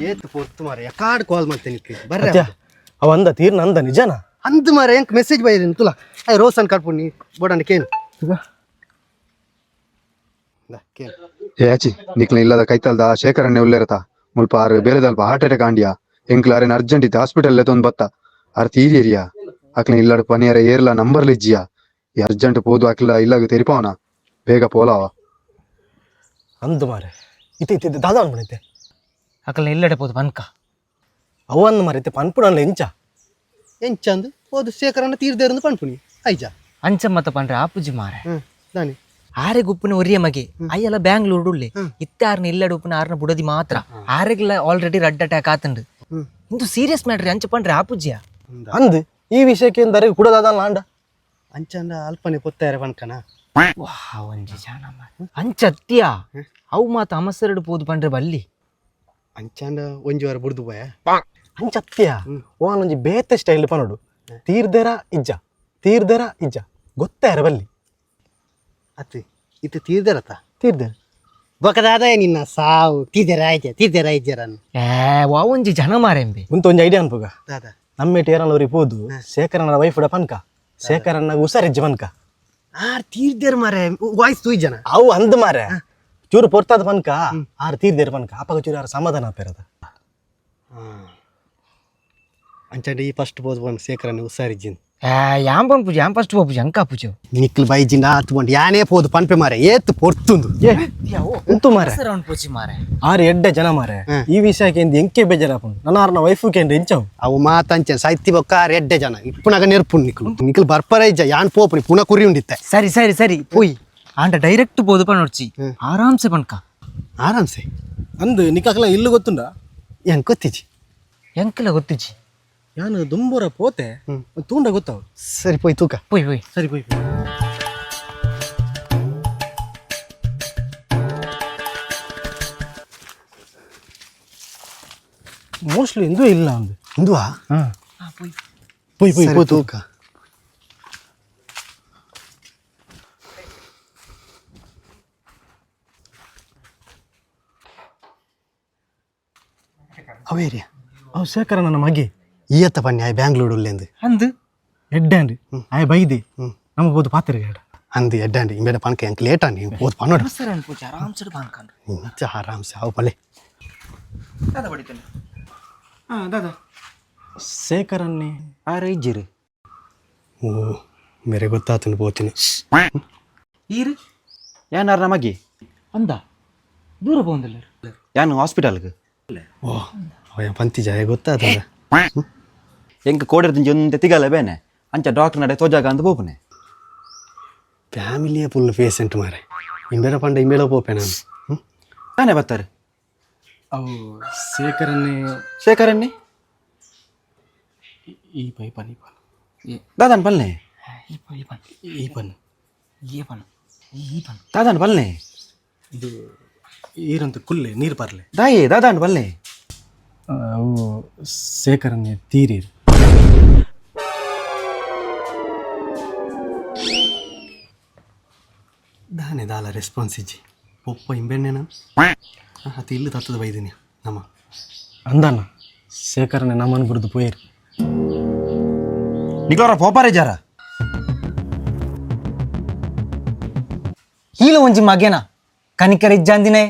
ಏತ್ ಪೊರ್ತು ಮಾರೆ ಯಕಾಡ್ ಕಾಲ್ ಮಾಡ್ತೇನೆ ನಿಕ್ಕೆ ಬರ್ರೆ. ಅತ್ಯ, ಅವ ಅಂದ ತೀರ್ನ ಅಂದ ನಿಜನಾ? ಅಂದ್ ಮಾರೆ, ಎಂಕ್ ಮೆಸೇಜ್ ಬೈದಿನಿ ತುಲ. I Roshan ಕಡ್ಪುಣಿ ಬೋಡಂಡ ಕೇನು ಕೇನು. ಏ ಆಚಿ, ನಿಕ್ಲ ಇಲ್ಲದ ಕೈತಲ್ದ ಶೇಖರಣ್ಣೆ ಉಲ್ಲೇರತ? ಮುಲ್ಪ ಆರು ಬೇರೆದಲ್ಪ ಹಾರ್ಟ್ ಅಟ್ಯಾಕ್ ಆಂಡಿಯಾ. ಎಂಕ್ಲ ಅರೆನ ಅರ್ಜೆಂಟ್ ಇತ್ತು ಹಾಸ್ಪಿಟಲ್ ತೊಂದ್ ಬತ್ತ. ಆರ್ ತೀರಿಯರಿಯಾ. ಅಕ್ಲ ಇಲ್ಲಡ್ ಪನಿಯರ ಏರ್ಲ ನಂಬರ್ ಲಿಜ್ಜಿಯಾ. ಈ ಅರ್ಜೆಂಟ್ ಪೋದು ಅಕ್ಲ ಇಲ್ಲಗ ತೆರಿಪಾವನ, ಬೇಗ ಪೋಲಾವ. ಅಂದು ಮಾರೆ, ಇತ್ತೆ ಇತ್ತೆ ದಾದ ಅನ್ಬಿಡೈತೆ. ಅಕಲ್ನ ಇಲ್ಲಡೆ ಪೋದು ಪನ್ಕ. ಅವ ಅಂದ್ ಮಾರೆ, ಇತ್ತೆ ಪನ್ಪುಡಲ್ಲ ಎಂಚ? ಎಂಚಂದು ಹೋದು ಶೇಖರನ್ನ ತೀರ್ದೇರಂದು ಪನ್ಪುಣಿ ಐಜಾ. ಅಂಚ ಮತ್ತ ಪಂಡ್ರೆ ಆಪುಜಿ ಮಾರೆ. ಹ್ಮ್ ದಾನಿ? ಆರೆ ಗುಪ್ಪುನ ಒರಿಯ ಮಗೆ ಅಯ್ಯಲ್ಲ ಬ್ಯಾಂಗ್ಳೂರ್ ಉಳ್ಳೆ. ಇತ್ತೆ ಆರ್ನ ಇಲ್ಲಡೆ ಉಪ್ಪುನ ಆರ್ನ ಬುಡದಿ ಮಾತ್ರ. ಆರೆಗ್ಲ ಆಲ್ರೆಡಿ ರಡ್ಡ್ ಅಟ್ಯಾಕ್ ಆತಂಡು. ಇಂದು ಸೀರಿಯಸ್ ಮ್ಯಾಟ್ರಿ, ಅಂಚ ಪಂಡ್ರೆ ಆಪುಜಿಯಾ. ಅಂದ್, ಈ ವಿಷಯಕ್ಕೆ ಎಂದರೆ ಕೂಡ ದಾದ ಆಂಡ. ಅಂಚಂದ ಅಲ್ಪನೆ ಪೊತ್ತಾರ ಪನ್ಕನ. ವಾ, ಒಂಜಿ ಜಾನ ಮಾರ್ರೆ. ಅಂಚ ಅತ್ತಿಯಾ, ಅವು ಮಾತ ಅಮಸರಡು ಪೋದು ಪಂಡ್ರೆ ಬಲ್ಲಿ. ಅಂಚಂಡ ಒಂಜಿ ವಾರ ಬುಡ್ದು ಪೋಯ. ಅಂಚತ್ಯ, ಓನೊಂಜಿ ಬೇತೆ ಸ್ಟೈಲ್ ಪನೋಡು, ತೀರ್ದೆರ ಇಜ್ಜ ತೀರ್ದೆರ ಇಜ್ಜ ಗೊತ್ತಾರ ಬಲ್ಲಿ. ಅತ್ತೆ, ಇತ್ತು ತೀರ್ದೇರತ್ತ? ತೀರ್ದೆರ. ಬೊಕದಾದ ನಿನ್ನ ಸಾವು, ತೀರ್ದೇರ ಆಯ್ತೆ ತೀರ್ದೇರ ಐಜರನ್. ಏ ವಾ, ಒಂಜಿ ಜನ ಮಾರೆಂಬೆ. ಮುಂತ ಒಂಜಿ ಐಡಿಯಾ ಅನ್ಪುಗ. ದಾದ? ನಮ್ಮೇಟ್ ಏರಲ್ಲ ಪೋದು ಶೇಖರನ ವೈಫ್ ಪನ್ಕ, ಶೇಖರನ್ನ ಹುಷಾರಿಜ್ಜ ಪನ್ಕ. ಆರ್ ತೀರ್ದೇರ್ ಮಾರೆ, ವಾಯ್ಸ್ ತೂಯ್ ಜನ. ಅವು ಅಂದ್ ಮಾರೆ, ಚೂರು ಪೊರ್ತಾದ ಪನ್ಕ, ಆರು ತೀರ್ದೇರ್ ಪನ್ಕ. ಅಪಗ ಚೂರು ಆರು ಸಮಾಧಾನ ಆಪೇರದ. ಅಂಚಂಡ ಈ ಫಸ್ಟ್ ಬೋದು ಬಂದು ಶೇಖರನ್ನ ಹುಷಾರಿಜ್ಜಿನ್. ಏ ಯಾನ್ ಪನ್ಪುಜಿ, ಯಾನ್ ಫಸ್ಟ್ ಪೋಪುಜಿ, ಅಂಕ ಆಪುಜಿ. ನಿಕ್ಲು ಬೈಜಿಂಡ ಆತು ಬಂಡು ಯಾನೇ ಪೋದು ಪನ್ಪೆ ಮಾರೆ, ಏತ್ ಪೊರ್ತುಂದು. ಏ ಉಂತು ಮಾರೆ. ಪೋಚಿ ಮಾರೆ. ಆರು ಎಡ್ಡೆ ಜನ ಮಾರೆ. ಈ ವಿಷಯಕ್ಕೆ ಎಂದ್ ಎಂಕೆ ಬೇಜಾರಾಪುಂಡು. ನನ್ನ ಆರ್ನ ವೈಫ್ ಕೇಂದ್ರ ಎಂಚವು. ಅವು ಮಾತಂಚೆ ಸೈತಿ ಬೊಕ್ಕ ಆರ್ ಎಡ್ಡೆ ಜನ ಇಪ್ಪುನಾಗ ನೆರ್ಪುಂಡು. ನಿಕ್ಲು ನಿಕ್ಲು ಬರ್ಪರ ಇಜ್ಜ, ಯಾನ್ ಪೋಪುನಿ, ಪುನಃ ಕುರಿ ಉಂಡಿತ್ತೆ. ಸರಿ ಸರಿ ಸರಿ, ಪೋಯ್. ಆಂಡ ಡೈರೆಕ್ಟ್ ಪೋದು ಪನೊಡ್ಚಿ, ಆರಾಮ್ಸೆ ಪನ್ಕ. ಆರಾಮ್ಸೆ. ಅಂದ್, ನಿಕ್ಕಲ್ಲ ಇಲ್ಲು ಗೊತ್ತುಂಡ? ಹೆಂಗ್ ಗೊತ್ತಿಜ್ಜಿ. ಎಂಕಲ ಗೊತ್ತಿಜ್ಜಿ. ಯಾನು ದುಂಬುರ ಪೋತೆ, ತೂಂಡ ಗೊತ್ತಾವು. ಸರಿ, ಪೋಯ್ ತೂಕ. ಪೋಯ್ ಪೋಯ್. ಸರಿ, ಪೋಯ್. ಮೋಸ್ಟ್ಲಿ ಎಂದೂ ಇಲ್ಲ ಅಂದು. ಇಂದುವಾ? ಪೋಯ್ ಪೋಯ್. ಸರಿ. ಪೋತು. ತೂಕ. ಅವೇರಿಯ? ಅವು ಶೇಖರ ನನ್ನ ಮಗಿ. ಈಯತ್ತ ಪನ್ಯ ಬ್ಯಾಂಗ್ಳೂರ್ ಉಲ್ಲೇಂದು. ಅಂದ್. ಎಡ್ಡೆ ಅಂಡಿ ಆಯ್ ಬೈದಿ. ನಮ್ಮ ಬೋದು ಪಾತ್ರೆ ಹೇಳ. ಅಂದು ಎಡ್ಡಾಂಡಿ, ಇಂಬೇಡ ಪನ್ಕ, ಎಂಕ್ ಲೇಟ್ ಅಂಡಿ, ಹೋದ್ ಪನ್ನೋಡು. ಸರಿ ಅನ್ಪುಜಿ, ಆರಾಮ್ಸೆ ಪನ್ಕಂಡು. ಇಂಚ ಆರಾಮ್ಸೆ ಅವು ಪಲ್ಲೆ. ದಾದಾ? ಶೇಖರನ್ನೇ. ಆರು ಇಜ್ಜಿರಿ. ಓ ಮೇರೆ ಗೊತ್ತಾತನು, ಪೋತೀನಿ. ಈರು? ಯಾನಾರ ಮಗಿ. ಅಂದ, ದೂರ ಪೋಂದಿಲ್ಲ. ಯಾನು ಹಾಸ್ಪಿಟಲ್ಗೆ. ಓ ಅವ ಪಂತಿ ಜಾಯ ಗೊತ್ತಾತದ. ಎಂಕ್ ಕೋಡಿರ್ದಿಂಜಿ ಒಂತೆ ತಿಗಲ ಬೇನೆ, ಅಂಚ ಡಾಕ್ಟರ್ ನಡೆ ತೋಜಾಗ ಅಂದ್ ಪೋಪುನೆ. ಫ್ಯಾಮಿಲಿಯೇ ಫುಲ್ ಪೇಷಂಟ್ ಮಾರೆ. ಇಂಬೇಡ ಪಂಡ ಇಂಬೇಡ ಪೋಪೆ ನಾನು ಹ್ಮ್? ತಾನೇ ಬರ್ತಾರೆ. ಅವು ಶೇಖರನ್ನೇ. ಶೇಖರನ್ನಿ. ಈ ಪೈ ಪನ್ ಈ ಪನ್. ದಾದಾನ್ ಪಲ್ನೆ. ಈ ಪನ್ ಈ ಪನ್. ಈ ಪನ್. ಈ ಪನ್ ಈ ಪನ್. ದಾದಾನ್ ಪಲ್ನೆ. ಇದು ಈರಂತ ಕುಲ್ಲೆ ನೀರು ಬರ್ಲೆ. ದಾಯೆ ದಾದಾನ್ ಪಲ್ನೆ? ಅವು ಶೇಖರನ್ನೇ ತೀರಿರು. ದಾನೆ ದಾಲ ರೆಸ್ಪಾನ್ಸ್ ಇಜ್ಜಿ ಪೊಪ್ಪ ಇಂಬೆಣ್ಣೆ ನಾನು ಅತಿ ಇಲ್ಲು ತತ್ತದ ಬೈದಿನಿ ನಮ್ಮ. ಅಂದಣ್ಣ, ಶೇಖರನ್ನೇ ನಮ್ಮನ್ನು ಬಿಡ್ದು ಪೋಯಿರು. ನಿಕ್ಲೋರ ಪೋಪಾರೆ ಜಾರ. ಹೀಲ ಒಂಜಿ ಮಗೆನ ಕನಿಕರ ಇಜ್ಜಾಂದಿನೇ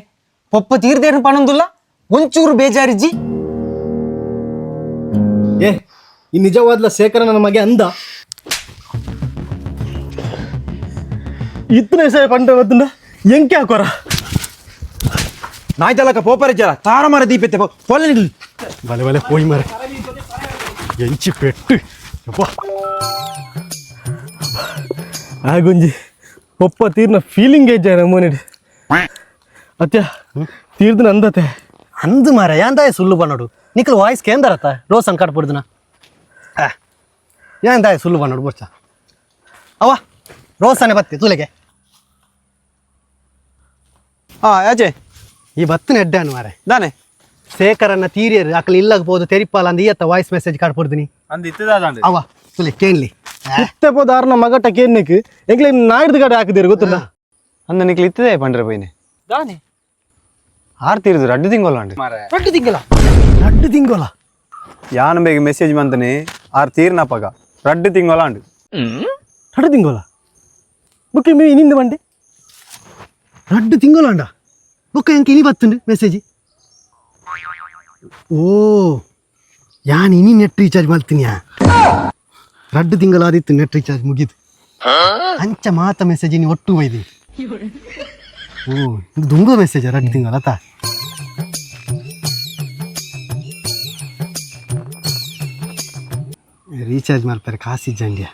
ಪೊಪ್ಪ ತೀರ್ದೇನು ಪಣೊಂದುಲ್ಲ, ಒಂಚೂರು ಬೇಜಾರಿಜ್ಜಿ. ಏ, ಈ ನಿಜವಾದ್ಲ ಶೇಖರ ನನ್ನ ಮಗೆ ಅಂದ. ಇತ್ತನೇ ಸಹ ಪಂಡ ಗೊತ್ತುಂಡ ಎಂಕೆ ಹಾಕೋರ. ನಾಯ್ತಲಕ ಪೋಪಾರೆ ಜಾರ ತಾರ ಮಾರ ದೀಪೆತ್ತೆ ಪೊಲ್ಲೆ ನಿಡ್ಲಿ. ಬಲೆ ಬಲೆ, ಹೋಯ್ ಮಾರೆ, ಎಂಚಿ ಪೆಟ್ಟು ಯಪ್ಪ. ಆಗುಂಜಿ ಒಪ್ಪ ತೀರ್ನ ಫೀಲಿಂಗ್ ಏಜ್ ನಮ್ಮನಿಡಿ. ಅತ್ಯ, ತೀರ್ದನ ಅಂದತೆ. ಅಂದು ಮಾರ, ಯಾಂದಾಯ ಸುಳ್ಳು ಬನ್ನೋಡು? ನಿಕ್ಲು ವಾಯ್ಸ್ ಕೇಂದರತ್ತ ರೋಸನ್ ಕಟ್ಬಿಡ್ದನ. ಯಾಂದಾಯ ಸುಳ್ಳು ಬನ್ನೋಡು ಬೋರ್ಚ? ಅವ ರೋಸನೆ ಬತ್ತಿ ತುಲೆಗೆ. ಹಾ ಯಾಚೆ. ಈ ಬತ್ತಿನ ಎಡ್ಡಾನು ಮಾರೆ. ದಾನೆ? ಶೇಖರನ್ನ ತೀರಿಯರು, ಅಕ್ಲ ಇಲ್ಲಗ್ ಪೋದು ತೆರಿಪಾಲ ಅಂದ ಈಯತ್ತ ವಾಯ್ಸ್ ಮೆಸೇಜ್ ಕಟ್ಬಿಡ್ದಿನಿ. ಅಂದ್ ಇತ್ತದಾದಂಡ. ಅವ ತುಲೆ ಕೇನ್ಲಿ. ಇತ್ತೆ ಪೋದ ಆರ್ನ ಮಗಟ ಕೇನ್ನಿಕ್ ಎಂಕ್ಲೆ ನಾಯ್ದು ಗಡೆ ಹಾಕಿದಿರು ಗೊತ್ತುಂಡ. ಅಂದ, ನಿಕ್ಲು ಇತ್ತದೆ ಪಂಡ್ರೆ ಪೋಯಿನೆ? ದಾನೆ? ಆರ್ ತೀರ್ದು ರಡ್ಡು ತಿಂಗೊಲ್ಲಾಂಡು. ರಡ್ಡು ತಿಂಗಳ? ರಡ್ಡು ತಿಂಗೋಲ. ಯಾನ್ ಬೇಗ ಮೆಸೇಜ್ ಮಂತನೆ ಆರ್ ತೀರ್ನಪಗ ರಡ್ಡು ತಿಂಗೊಲ ಅಂಡು. ರಡ್ಡು ತಿಂಗೋಲ. ಬುಕ್ಕ ಮೇ ಇನಿಂದ ಬಂಡೆ ರಡ್ಡು ತಿಂಗೋಲ ಅಂಡ. ಬೊಕ್ಕ ಎಂಕ್ ಇನಿ ಬತ್ತುಂಡು ಮೆಸೇಜ್. ಓ, ಯಾನ್ ಇನಿ ನೆಟ್ ರೀಚಾರ್ಜ್ ಮಾಡ್ತೀನಿಯಾ. ರಡ್ಡು ತಿಂಗಳಾದಿತ್ತು ನೆಟ್ ರೀಚಾರ್ಜ್ ಮುಗಿದು. ಅಂಚ ಮಾತ ಮೆಸೇಜ್ ಇನಿ ಒಟ್ಟು ಬೈದಿ. ಓ, ಇದು ದುಂಬು ಮೆಸೇಜ್ ರಡ್ಡು ತಿಂಗಳ ಆತ. ರೀಚಾರ್ಜ್ ಮಾಡ್ತಾರೆ ಕಾಸಿಜ್ಜಂಡ್ಯ.